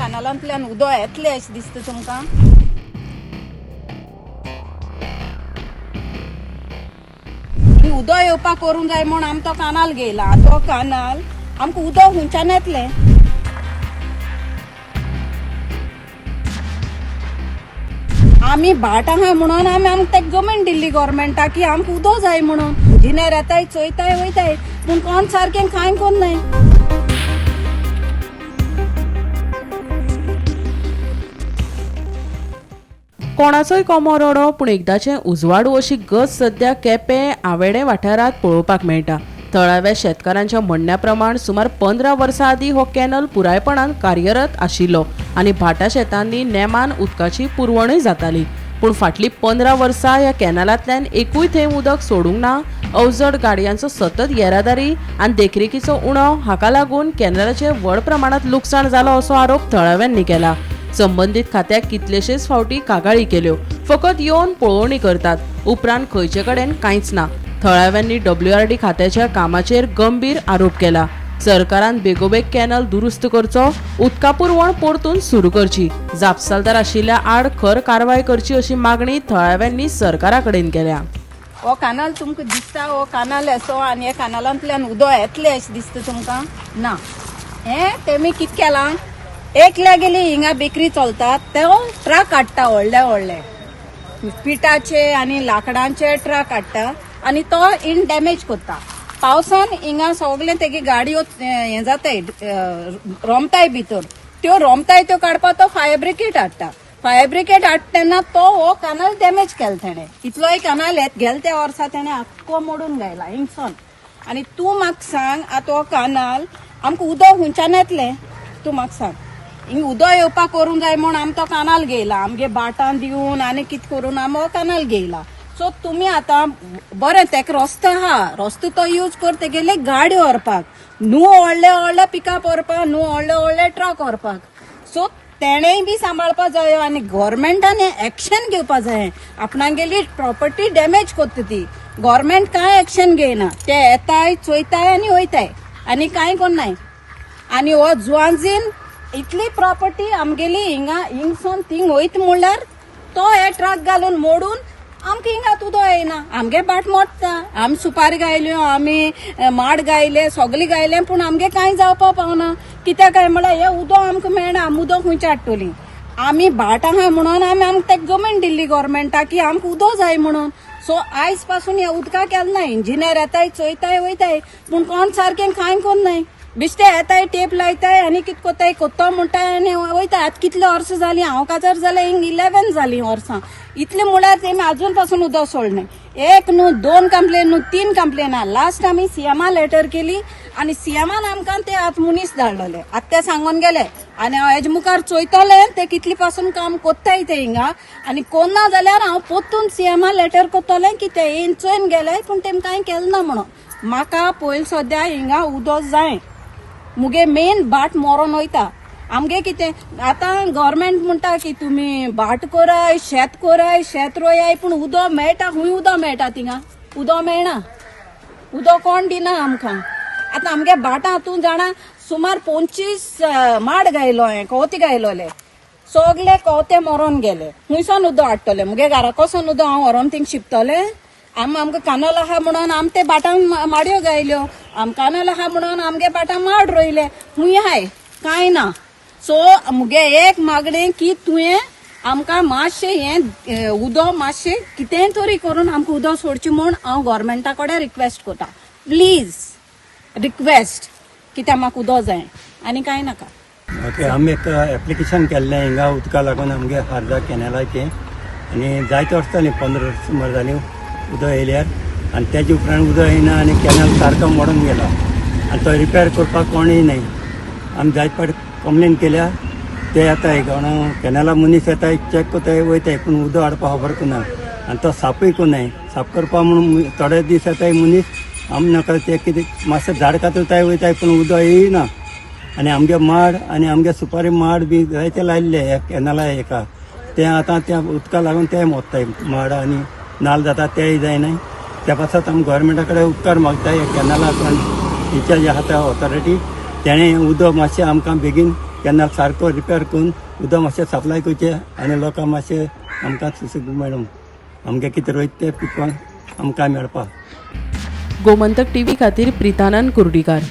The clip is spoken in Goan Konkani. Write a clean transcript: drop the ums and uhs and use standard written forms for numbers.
कानालांतल्यान उदक येतलें अशें दिसता तुमकां? आनी उदक येवपाक करूंक जाय म्हूण आमी तो कानाल घेयला. तो कानाल आमकां उदक हुंच्यान येतलें. आमी भाट आहा म्हणून आमी आमकां तेका जमीन दिल्ली गोवोरमेंटाक की आमकां उदक जाय म्हणून. इंजिनियर येताय, चोयताय, वयताय, पूण कोण सारकें कांय कोन्नाय. कोणाचोय कोमो रडो पूण एकदाचें उजवाडू अशी गत सद्या केपें आवेडें वाठारांत पळोवपाक मेळटा. थळाव्या शेतकारांच्या म्हणण्या प्रमाण सुमार 15 वर्सां आदीं हो कॅनल पुरायपणान कार्यरत आशिल्लो आनी भाटा शेतांनी नेमान उदकाची पुरवणूय जाताली. पूण फाटलीं 15 वर्सां ह्या कॅनलांतल्यान एकूय थेंब उदक सोडूंक ना. अवजड गाडयांचो सतत येरादारी आनी देखरेखीचो उणाव हाका लागून कॅनलाचें व्हड प्रमाणांत लुकसाण जालां असो आरोप थळाव्यांनी केला. संबंदीत खात्याक कितलेशेच फावटी कागाळी केल्यो, फकत येवन पळोवणी करतात, उपरांत खंयचे कडेन कांयच ना. थळाव्यांनी WRD खात्याच्या कामाचेर गंभीर आरोप केला. सरकारान बेगोबेग कॅनल दुरुस्त करचो, उदका पुरवण परतून सुरू करची, जापसालदार आशिल्ल्या आड खर कारवाय करची अशी मागणी थळाव्यांनी सरकारा कडेन केल्या. हो कानाल तुमकां दिसता, हो कानाल असो आनी ह्या कानालांतल्यान उदक येतलें अशें दिसता तुमकां? ना. हें तेमी कितें केलां, एकल्या गेली हिंगा बेकरी चलतात, ते ट्रक हाडटा व्हडले व्हडले पिठाचे आनी लांकडांचे ट्रक हाडटा आनी तो इन डॅमेज करता. पावसान हिंगा सगळे तेगे गाडयो हें जाताय, रोमताय भितर, त्यो रोमताय त्यो काडपाक तो फायर ब्रिगेड हाडटा. फायर ब्रिगेड हाडटा तेन्ना तो हो कानाल डॅमेज केला तेणें. इतलोय कानाल येत गेले त्या वर्सा तेणें आख्खो मोडून घायला हिंगसोन. आनी तूं म्हाका सांग, आतां हो कानाल आमकां उदक हुंच्यान येतलें? तूं म्हाका सांग. हिंग उदक येवपाक करूंक जाय म्हूण आमी तो कानाल घेयला. आमगे बाटां दिवन आनी कितें करून आमी हो कानाल घेयला. सो तुमी आतां बरें तेका रस्तो आहा, रस्तो तो यूज कर तेगेले गाडी व्हरपाक, न्हू व्हडले व्हडले पिकअप व्हरपाक, न्हू व्हडले व्हडले ट्रक व्हरपाक. सो तेणेय बी सांबाळपा जायो आनी गोवोरमेंटान एक्शन घेवपा जाय. आपणागेली प्रॉपर्टी डॅमेज कोत्ता ती गोवोरमेंट कांय एक्शन घेयना. ते येताय, चोयताय आनी वयताय आनी कांय कोन्नाय. आनी हो जुवांजीन इतली प्रॉपर्टी आमगेली हिंगा हिंगसून थिंग वयता म्हणल्यार तो हे ट्रक घालून मोडून आमकां हिंगा उदक येयना, आमगे भाट मोडटा. आमी सुपारी गायल्यो, आमी माड गायले, सगळे गायले, पूण आमगे कांय जावपाक पावना. कित्याक काय म्हणल्यार हे उदक आमकां मेळना. आमी उदक खंयचें हाडटलीं? आमी भाट आहा म्हणून आमी आमकां तेका जमीन दिल्ली गोवोरमेंटाक की आमकां उदक जाय म्हणून. सो आयज पासून ह्या उदकाक केलें ना. इंजिनियर येताय, चोयताय, वयताय, पूण कोण सारकें कांय कोन्नाय. बेश्टे येताय, टेप लायताय आनी कितें कोत्ताय कोत्तो म्हणटाय आनी वयताय. आतां कितले वर्सां जालीं हांव काजार जालें, हिंग 11 जालीं वर्सां. इतलें म्हळ्यार तेमी आजून पासून उदक सोडलें. एक न्हू, दोन कंप्लेन न्हू, तीन कंप्लेन. लास्ट आमी सीएमा लेटर केली आनी सीएमान आमकां ते आतां मनीस धाडलेले. आतां ते सांगून गेले आनी हांव हेजे मुखार चोयतलें ते कितले पासून काम कोत्ताय ते हिंगा, आनी कोन्ना जाल्यार हांव परतून सीएमा लेटर कोत्तलें की ते येवन चोयन गेले पूण तेमी कांय केलें ना म्हणून. म्हाका पयलीं सद्या हिंगा उदक जाय. मुगे मेन भाट मरोन वयता. आमगे कितें आतां गव्हर्मेंट म्हणटा की तुमी भाट कोराय, शेत कोराय, शेत रोयाय, पूण उदक मेळटा खंय? उदक मेळटा थिंगा? उदक मेळना. उदक कोण दिना आमकां. आतां आमगे भाटां तूं जाणा सुमार 25 माड गायलो हांवें, कवथी गायलोले, सगले कवते मरोन गेले. खुंयसान उदक हाडटले? मुगे घरा कोसोन उदक हांव व्हरोन थिंग शिंपतलें? आमकां कानल आहा म्हणून आम ते भाटां माडयो गायल्यो, आम कानल आहा म्हणून आमगे भाटां माड रोयले. खूंय हाय? कांय ना. सो मुगे एक मागणें की तुवें आमकां मातशें हें उदक मातशें कितेंय तरी करून आमकां उदक सोडचें म्हूण हांव गोवोरमेंटा कडेन रिक्वेस्ट करता. प्लीज रिक्वेस्ट, कित्याक म्हाका उदक जाय आनी कांय नाका. ओके, आमी एक एप्लिकेशन केल्लें हिंगा उदका लागून आमगे खारजा कॅनलाचें, आनी जायते वर्सां जालीं, 15 वर्सां सुमार जालीं उदक येयल्यार, आनी तेजे उपरांत उदक येयना आनी कॅनल सारको मोडून गेला आनी तो रिपेर करपाक कोणूय न्हय. आमी जायते फावट कंप्लेन केल्या. ते येताय, कोण कॅनला मनीस येताय, चॅक करताय, वयताय, पूण उदक हाडपाक खबर कोन्ना आनी तो साफूय कोन्नाय. साफ करपाक म्हणून थोडे दीस येताय मनीस, आमी नाका ते कितें मातशें झाड कातरताय, वयताय, पूण उदक येयना. आनी आमगे माड आनी आमगे सुपारी माड बी जायते लायल्ले ह्या कॅनला हेका, ते आतां त्या उदका लागून ते मोडटाय माड आनी नाल जाता तेय जायनाय. त्या पासत आमी गोवोरमेंटा कडेन उपकार मागताय. ह्या कॅनला इन्चार्ज आहा त्या ऑथॉरिटी, तेणें उदक मातशें आमकां बेगीन कॅनल सारको रिपेर करून उदक मातशें सप्लाय करचें आनी लोकांक मातशें आमकां सुसेग मेळूं, आमगे कितें रोयता तें पिकपाक आमकां मेळपाक. गोमंतक टीव्ही खातीर प्रितानंद कुर्डीकार.